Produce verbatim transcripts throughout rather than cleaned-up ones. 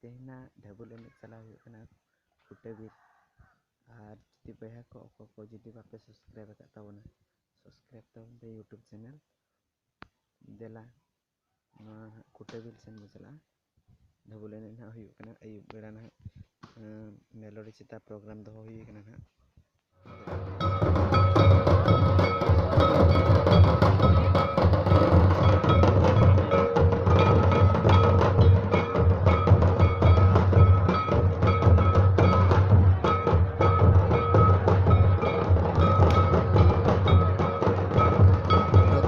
ᱛᱮᱦᱮᱧᱟᱜ ᱰᱷᱟᱹᱵᱩᱞ ᱮᱱᱮᱡ ᱪᱟᱞᱟᱣ ᱦᱩᱭᱩᱜ ᱠᱟᱱᱟ ᱠᱩᱴᱟᱹᱵᱤᱨ᱾ ᱟᱨ ᱡᱩᱫᱤ ᱵᱚᱭᱦᱟ ᱠᱚ, ᱚᱠᱚᱭ ᱠᱚ ᱡᱩᱫᱤ ᱵᱟᱯᱮ subscribe ᱟᱠᱟᱫ ᱛᱟᱵᱚᱱᱟ, subscribe ᱛᱟᱵᱚᱱ ᱯᱮ YouTube channel᱾ ᱫᱮᱞᱟ, ᱱᱚᱣᱟ ᱦᱟᱸᱜ ᱠᱩᱴᱟᱹᱵᱤᱞ ᱥᱮᱱ ᱵᱚ ᱪᱟᱞᱟᱜᱼᱟ᱾ ᱰᱷᱟᱹᱵᱩᱞ ᱮᱱᱮᱡ ᱱᱟᱦᱟᱜ ᱦᱩᱭᱩᱜ ᱠᱟᱱᱟ ᱟᱹᱭᱩᱵ ᱵᱮᱲᱟ ᱱᱟᱦᱟᱜ᱾ ᱮᱸ, ᱢᱮᱞᱳᱰᱤ ᱪᱮᱛᱟ program ᱫᱚᱦᱚ ᱦᱩᱭ ᱠᱟᱱᱟ ᱱᱟᱦᱟᱜ᱾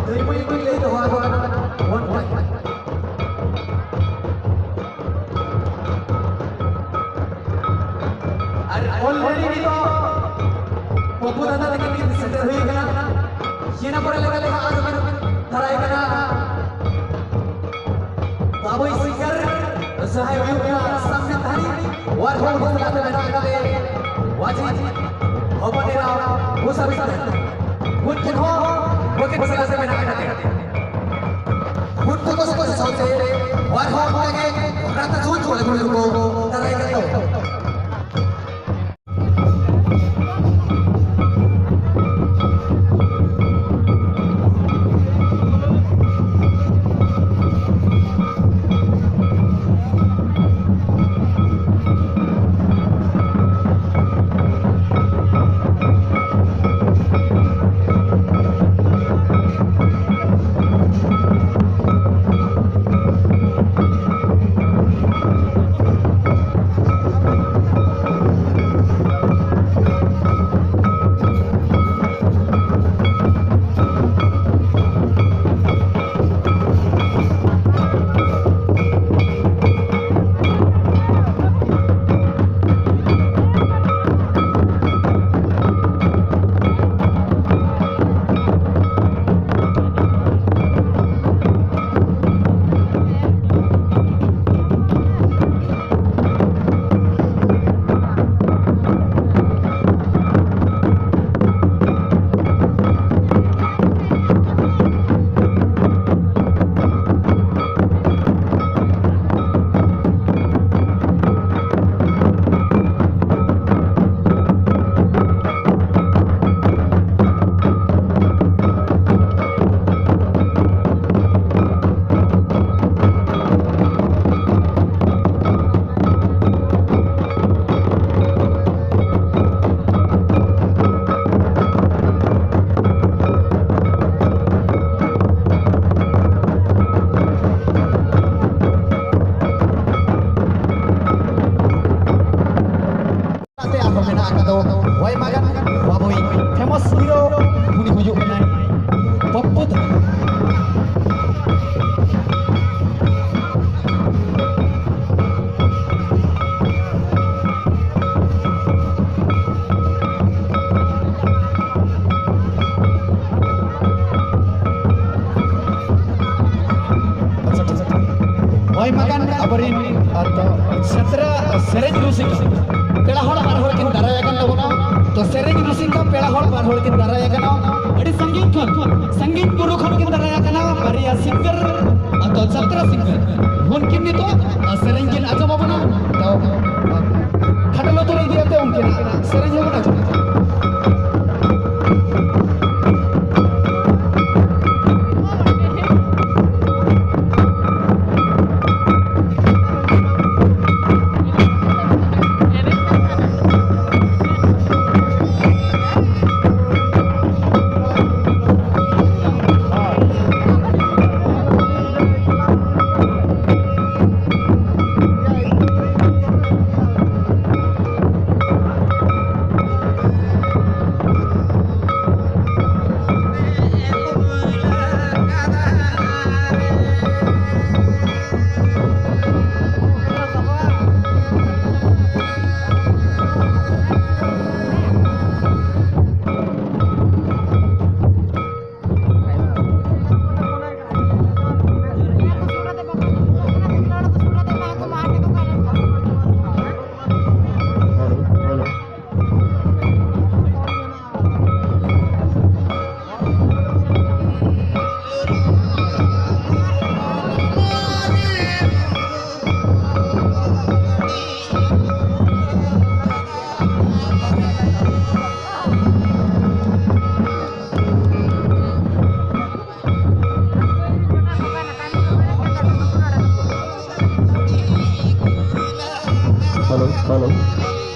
ᱫᱟᱹᱭ ᱢᱟᱹᱭ ᱠᱚ ᱞᱟᱹᱭ ᱫᱚᱦᱚ ᱟᱠᱚ ᱠᱟᱱᱟ, ᱵᱚᱱ ᱯᱟᱸᱡᱟ᱾ ᱟᱨ already ᱱᱤᱛᱚᱜ ᱯᱚᱯᱩ ᱫᱟᱫᱟ ᱛᱟᱹᱠᱤᱱ ᱠᱤᱱ ᱥᱮᱴᱮᱨ ᱦᱩᱭ ᱟᱠᱟᱱᱟ᱾ ᱤᱱᱟᱹ ᱯᱚᱨᱮ ᱞᱮᱠᱟ ᱞᱮᱠᱟ ᱟᱨ ᱢᱤᱫ ᱫᱟᱨᱟᱭ ᱠᱟᱱᱟ ᱟᱵᱚᱭᱤᱡ singer ᱡᱟᱦᱟᱸᱭ ᱦᱩᱭᱩᱜ ᱠᱟᱱᱟ ᱥᱟᱢᱵᱤᱫᱷᱟᱱᱤ ᱟᱨ ᱦᱚᱸ ᱵᱚᱫᱞᱟ ᱛᱮ ᱢᱮᱱᱟᱜ ᱟᱠᱟᱫᱮ ᱢᱟᱹᱡᱷᱤ ᱦᱚᱯᱚᱱ ᱮᱨᱟ ᱢᱩᱥᱟᱵᱤ ᱩᱱᱠᱤᱱ ᱦᱚᱸ ᱵᱟᱹᱠᱤᱱ ᱵᱚᱫᱞᱟ ᱛᱮ ᱢᱮᱱᱟᱜ ᱟᱠᱟᱫᱮ᱾ ᱩᱱᱠᱩ ᱠᱚ ᱥᱟᱶᱛᱮ ᱥᱟᱶᱛᱮ ᱟᱨᱦᱚᱸ ᱚᱱᱠᱟᱜᱮ ᱨᱟᱛᱟ ᱡᱩᱣᱟᱹᱱ ᱠᱚᱲᱟ ᱠᱩᱲᱤ ᱠᱚ ᱫᱟᱨᱟᱭ ᱠᱟᱱ ᱛᱟᱵᱚᱱᱟ᱾ ᱟᱭᱢᱟ ᱜᱟᱱ ᱟᱵᱚᱭᱤᱡ famous hero ᱩᱱᱤ ᱦᱩᱭᱩᱜ ᱠᱟᱱᱟᱭ ᱯᱚᱯᱯᱩ ᱫᱟ᱾ ᱟᱪᱪᱷᱟ, ᱴᱷᱤᱠ᱾ ᱦᱳᱭ, ᱢᱟᱜᱟᱱ ᱟᱵᱚᱨᱮᱱ, ᱟᱨ ᱫᱚ ᱥᱮᱛᱨᱟ ᱥᱮᱨᱮᱧ ᱨᱩᱥᱤᱠᱟ ᱯᱮᱲᱟ ᱦᱚᱲ ᱵᱟᱨ ᱦᱚᱲ ᱠᱤᱱ ᱫᱟᱨᱟᱭ ᱟᱠᱟᱱ ᱛᱟᱵᱚᱱᱟ᱾ ᱛᱚ, ᱥᱮᱨᱮᱧ ᱨᱩᱥᱤᱠᱟ ᱯᱮᱲᱟ ᱦᱚᱲ ᱵᱟᱨ ᱦᱚᱲ ᱠᱤᱱ ᱫᱟᱨᱟᱭ ᱟᱠᱟᱱᱟ, ᱟᱹᱰᱤ ᱥᱟᱺᱜᱤᱧ ᱠᱷᱚᱱ, ᱥᱟᱺᱜᱤᱧ ᱵᱩᱨᱩ ᱠᱷᱚᱱ ᱠᱤᱱ ᱫᱟᱨᱟᱭ ᱟᱠᱟᱱᱟ, ᱵᱟᱨᱭᱟ singer, ᱟᱫᱚ ᱡᱟᱛᱨᱟ singer᱾ ᱩᱱᱠᱤᱱ ᱱᱤᱛᱚᱜ ᱥᱮᱨᱮᱧ ᱠᱤᱱ ᱟᱸᱡᱚᱢ ᱟᱵᱚᱱᱟ᱾ ᱛᱚ, ᱠᱷᱟᱴᱚ ᱞᱩᱛᱩᱨ ᱤᱫᱤᱭᱟᱛᱮ ᱩᱱᱠᱤᱱᱟᱜ ᱥᱮᱨᱮᱧ ᱦᱚᱸᱵᱚᱱ ᱟᱸᱡᱚᱢᱟ᱾ Hello, hello.